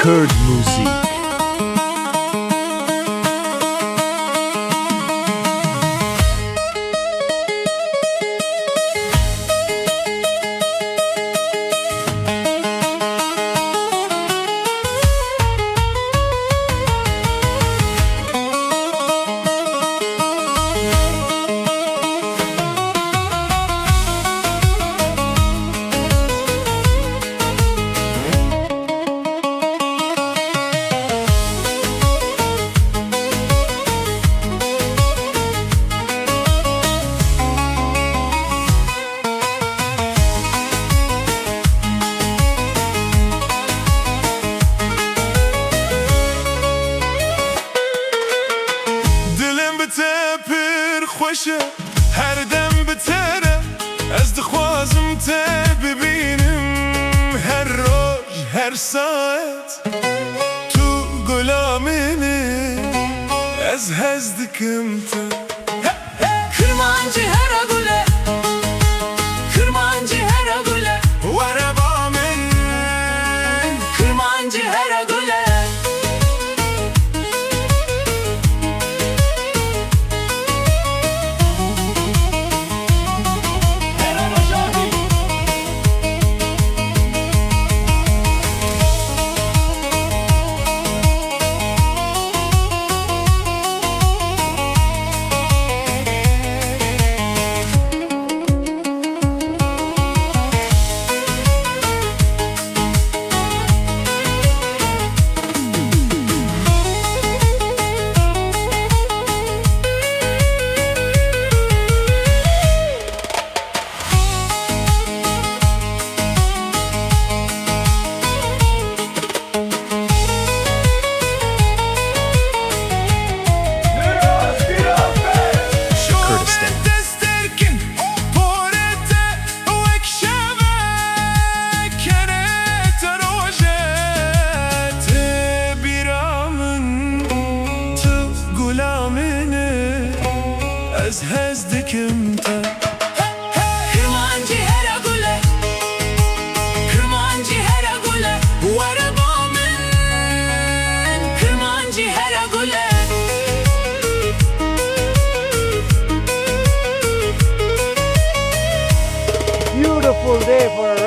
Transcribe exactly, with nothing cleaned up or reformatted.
Kurd Musik. Dilim bi te pir xweş e, her dem bi te re. Ez dixwazim te bibînim her roj, her saet. Tu gula min î, ez hez dikim te. Kirmancî here gule, kirmancî here gule, were ba min. Kirmancî here gule. Kurdistan. Ez hez dikim te. Kirmancî here gule, kirmancî here gule, were ba min. Kirmancî here gule. Beautiful day for